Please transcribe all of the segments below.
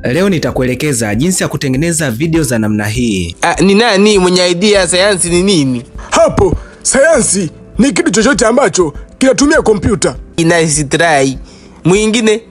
Leo nitakuelekeza jinsi ya kutengeneza video za namna hii. Ni nani mwenye idea ya sayansi ni nini? Hapo, sayansi ni kitu chochote ambacho kinatumia kompyuta. Nice try. Mwingine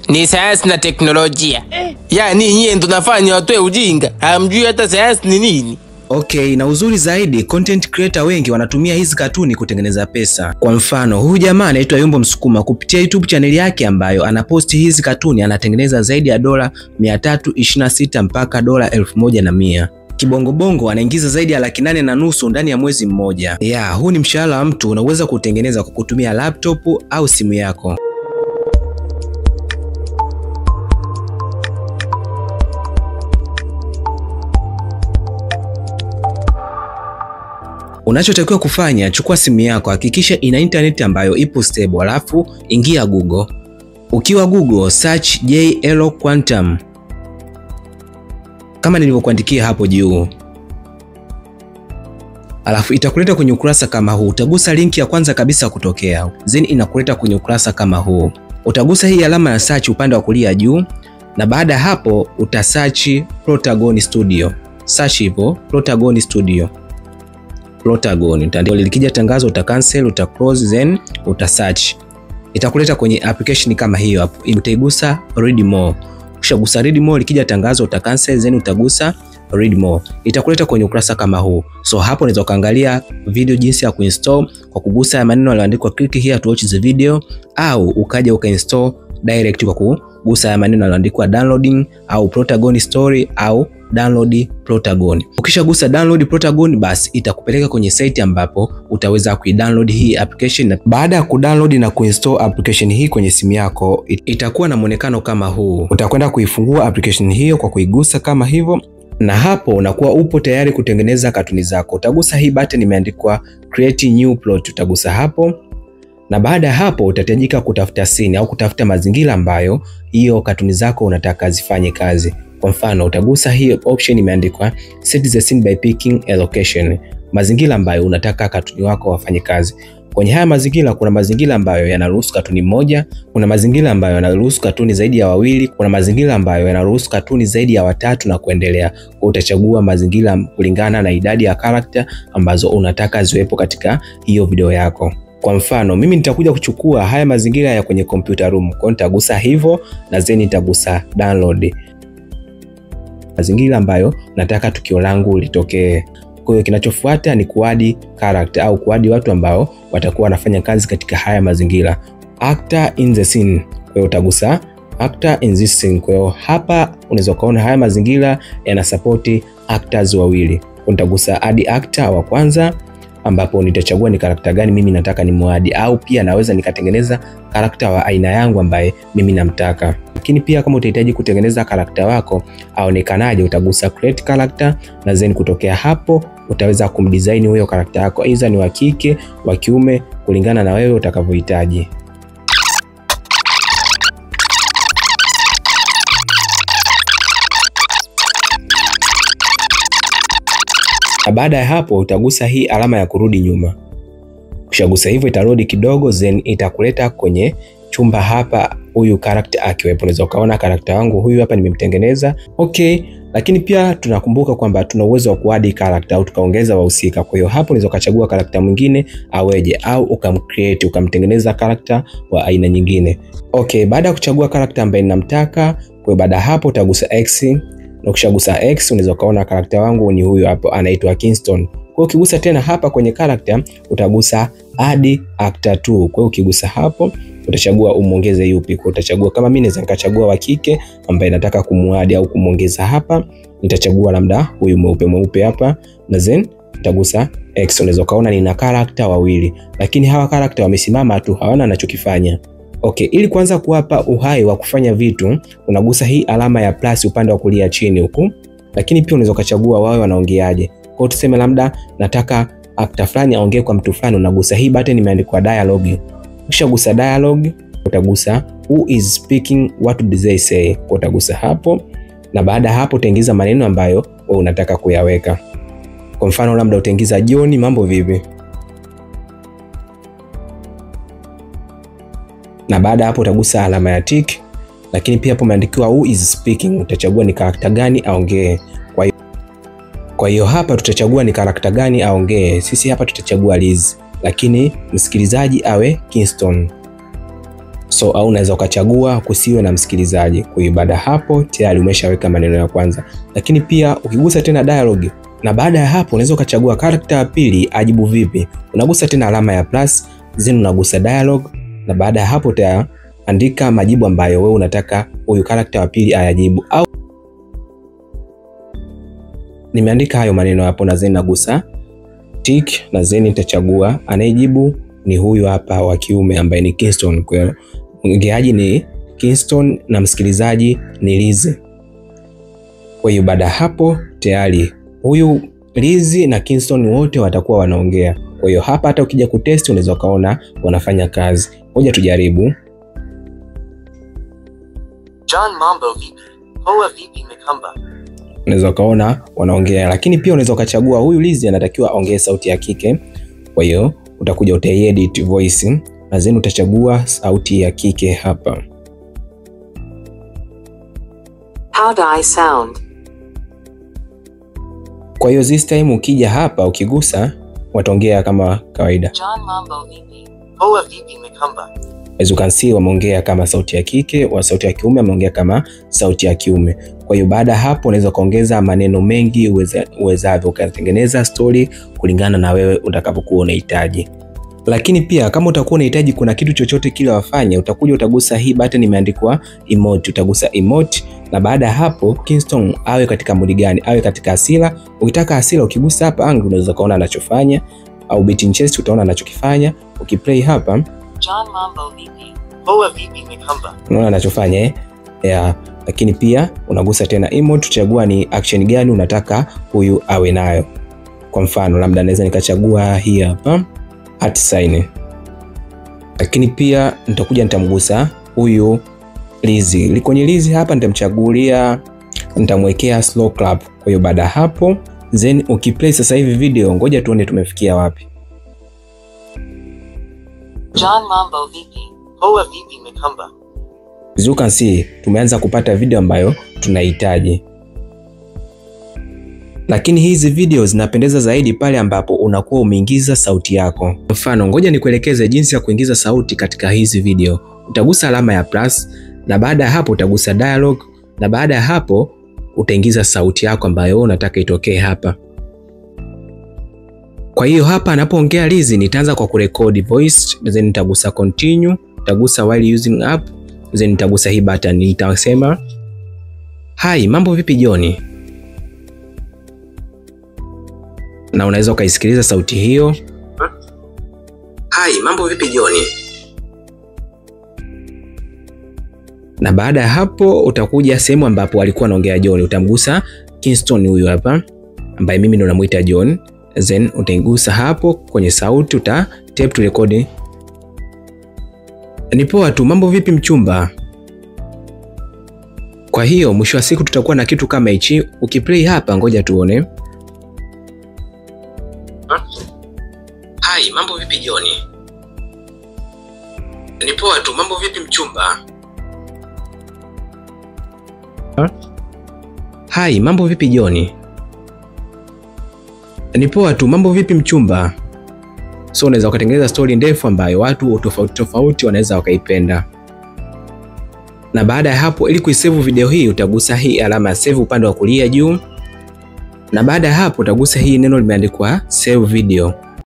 ni sayansi na teknolojia. Yaani nyie ndo nafanya watoe ujinga. Hamjui hata sayansi ni nini. Okay, na uzuri zaidi content creator wengi wanatumia hizi katuni kutengeneza pesa. Kwa mfano, huyu jamaa anaitwa Yumbo Msukuma, kupitia YouTube channel yake ambayo anaposti hizi katuni anatengeneza zaidi ya dola 326 mpaka dola 1100. Kibongobongo anaingiza zaidi ya 850,000 ndani ya mwezi mmoja. Yeah, huu ni mshahara wa mtu unaweza kutengeneza kwa kutumia laptop au simu yako. Unachotakiwa kufanya, chukua simu yako, hakikisha ina internet ambayo ipo stable, alafu ingia Google. Ukiwa Google, search JL Quantum kama nilivyokuandikia hapo juu. Alafu itakuleta kwenye ukurasa kama huu. Utagusa link ya kwanza kabisa kutokea, then inakuleta kwenye ukurasa kama huu. Utagusa hii alama ya search upande wa kulia juu, na baada hapo utasearch Plotagon Studio. Search hivyo Plotagon Studio. Plotagon. Ndio likija tangazo uta cancel, uta close, then uta search. Itakuleta kwenye application kama hiyo hapo. Utaigusa read more. Ukishagusa read more, likija tangazo uta cancel, then utagusa read more. Itakuleta kwenye ukurasa kama huu. So hapo unaweza kuangalia video jinsi ya kuinstall kwa kugusa maneno yaliyoandikwa click here to watch the video, au ukaja ukainstall direct kwa kugusa maneno yaliyoandikwa downloading au Plotagon story au download Plotagon. Ukishagusa download Plotagon, basi itakupeleka kwenye site ambapo utaweza kuidownload hii application. Baada ya kudownload na kuinstall application hii kwenye simu yako, itakuwa na muonekano kama huu. Utakwenda kuifungua application hiyo kwa kuigusa kama hivyo, na hapo unakuwa upo tayari kutengeneza katuni zako. Utagusa hii button imeandikwa create new plot, utagusa hapo. Na baada hapo utahitajika kutafuta scene au kutafuta mazingira ambayo hiyo katuni zako unataka zifanye kazi. Kwa mfano, utagusa hii option imeandikwa set the scene by picking a location, mazingira ambayo unataka katuni wako wafanye kazi. Kwenye haya mazingira kuna mazingira ambayo yanaruhusu katuni moja, kuna mazingira ambayo yanaruhusu katuni zaidi ya wawili, kuna mazingira ambayo yanaruhusu katuni zaidi ya watatu na kuendelea. Kwa utachagua mazingira kulingana na idadi ya character ambazo unataka ziwepo katika hiyo video yako. Kwa mfano, mimi nitakuja kuchukua haya mazingira ya kwenye computer room. Kwa nitagusa hivyo na then nitagusa download. Mazingira ambayo nataka tukio langu litokee. Kwa hiyo kinachofuata ni kuadi character au kuadi watu ambao watakuwa wanafanya kazi katika haya mazingira. Actor in the scene. Kwa hiyo utagusa actor in this scene. Kwa hiyo hapa unaweza kuona haya mazingira yana support actors wawili. Nitagusa add actor wa kwanza, ambapo nitachagua ni character gani mimi nataka ni muadi, au pia naweza nikatengeneza character wa aina yangu ambaye mimi namtaka. Lakini pia kama utahitaji kutengeneza character wako aonekanaje, utagusa create character na then kutokea hapo utaweza kumdesign huyo character yako, aidha ni wa kike, wa kiume, kulingana na wewe utakavyohitaji. Na baada ya hapo utagusa hii alama ya kurudi nyuma. Ukishagusa hivyo itarudi kidogo, then itakuleta kwenye chumba hapa huyu character akiwepo. Unaweza ukaona character wangu huyu hapa nimemtengeneza. Okay, lakini pia tunakumbuka kwamba tuna uwezo wa kuadi character au tukaongeza wahusika. Kwa hiyo hapo unaweza ukachagua character mwingine aweje, au ukamcreate ukamtengeneza character wa aina nyingine. Okay, baada ya kuchagua character ambaye ninamtaka, kwa hiyo baada hapo utagusa X. Na ukishagusa X unaweza ukaona character wangu ni huyu hapo anaitwa Kingston. Kwa hiyo ukigusa tena hapa kwenye character utagusa add actor 2. Kwa hiyo ukigusa hapo utachagua umuongeze yupi. Kwa utachagua, kama mimi naweza nikachagua wa kike ambaye nataka kumuadi au kumuongeza hapa, nitachagua labda huyu mweupe mweupe hapa na then nitagusa X. Unaweza ukaona nina character wawili, lakini hawa character wamesimama tu, hawana anachokifanya. Okay, ili kuanza kuwapa uhai wa kufanya vitu, unagusa hii alama ya plus upande wa kulia chini huku. Lakini pia unaweza ukachagua wawe wanaongeaje. Kwa hiyo tuseme labda nataka actor fulani aongee kwa mtu fulani, unagusa hii button imeandikwa dialogue. Ukishagusa dialogue, utagusa who is speaking, what do they say. Kwa utagusa hapo, na baada hapo utaingiza maneno ambayo wewe unataka kuyaweka. Kwa mfano labda utaingiza John, mambo vipi? Na baada hapo utagusa alama ya tick. Lakini pia hapo umeandikiwa who is speaking, utachagua ni character gani aongee. Kwa hiyo hapa tutachagua ni character gani aongee. Sisi hapa tutachagua Liz, lakini msikilizaji awe Kingston. So au unaweza ukachagua kusiwe na msikilizaji. Kwa hiyo baada hapo tayari umeshaweka maneno ya kwanza. Lakini pia ukigusa tena dialogue, na baada ya hapo unaweza ukachagua character ya pili ajibu vipi. Unagusa tena alama ya plus, then unagusa dialogue, na baada ya hapo utaandika majibu ambayo wewe unataka huyu character wa pili ayajibu. Au nimeandika hayo maneno hapo na then nagusa tick, na then nitachagua anayejibu ni huyu hapa wa kiume ambaye ni Kingston. Kwa hiyo mwongeaji ni Kingston na msikilizaji ni Liz. Kwa hiyo baada hapo tayari huyu Liz na Kingston wote watakuwa wanaongea. Kwa hiyo hapa hata ukija kutest unaweza ukaona wanafanya kazi. Ngoja tujaribu. John mambo vipi? Poa vipi Mkamba? Unaweza ukaona wanaongea, lakini pia unaweza ukachagua huyu Liz anatakiwa aongee sauti ya kike. Kwa hiyo utakuja utaedit voice na then utachagua sauti ya kike hapa. How do I sound? Kwa hiyo this time ukija hapa ukigusa wataongea kama kawaida. John mambo vipi? Poa vipi Mkamba? As you can see wameongea kama sauti ya kike, wa sauti ya kiume ameongea kama sauti ya kiume. Kwa hiyo baada hapo unaweza kuongeza maneno mengi uwezavyo, ukatengeneza story kulingana na wewe utakapokuwa unahitaji. Lakini pia kama utakuwa unahitaji kuna kitu chochote kile wafanye, utakuja utagusa hii button imeandikwa emote, utagusa emote, na baada hapo Kingston awe katika mood gani? Awe katika hasira. Ukitaka hasira ukigusa hapa angle unaweza kaona anachofanya, au beating chest utaona anachokifanya. Ukiplay hapa John mambo vipi? Poa vipi Mkamba? Unaona anachofanya eh? Yeah. Lakini pia unagusa tena emote, uchagua ni action gani unataka huyu awe nayo. Kwa mfano labda naweza nikachagua hii hapa at sign. Lakini pia nitakuja nitamgusa huyu Liz. Kwenye Liz hapa nitamchagulia, nitamwekea slow clap. Kwa hiyo baada hapo then ukiplay sasa hivi video, ngoja tuone tumefikia wapi. John mambo vipi? Poa vipi Mkamba? As you can see tumeanza kupata video ambayo tunahitaji. Lakini hizi video zinapendeza zaidi pale ambapo unakuwa umeingiza sauti yako. Mfano, ngoja nikuelekeze jinsi ya kuingiza sauti katika hizi video. Utagusa alama ya plus, na baada ya hapo utagusa dialogue, na baada ya hapo utaingiza sauti yako ambayo unataka itokee hapa. Kwa hiyo hapa anapoongea Liz nitaanza kwa kurekodi voice, then nitagusa continue, nitagusa while using app, then nitagusa hii button, nitasema hi, mambo vipi John? Na unaweza ukaisikiliza sauti hiyo. Hi, mambo vipi John? Na baada ya hapo utakuja sehemu ambapo alikuwa anaongea John, utamgusa Kingston huyu hapa ambaye mimi ndo namuita John. Then utaigusa hapo kwenye sauti, uta tap to record. Ni poa tu, mambo vipi mchumba? Kwa hiyo mwisho wa siku tutakuwa na kitu kama hichi. Ukiplay hapa, ngoja tuone. Hi, mambo vipi John? Ni poa tu, mambo vipi mchumba? Hi, mambo vipi John? Ni poa tu, mambo vipi mchumba? So unaweza ukatengeneza story ndefu ambayo watu tofauti tofauti wanaweza wakaipenda. Na baada ya hapo, ili kuisave video hii utagusa hii alama ya save upande wa kulia juu. Na baada ya hapo utagusa hii neno limeandikwa save video.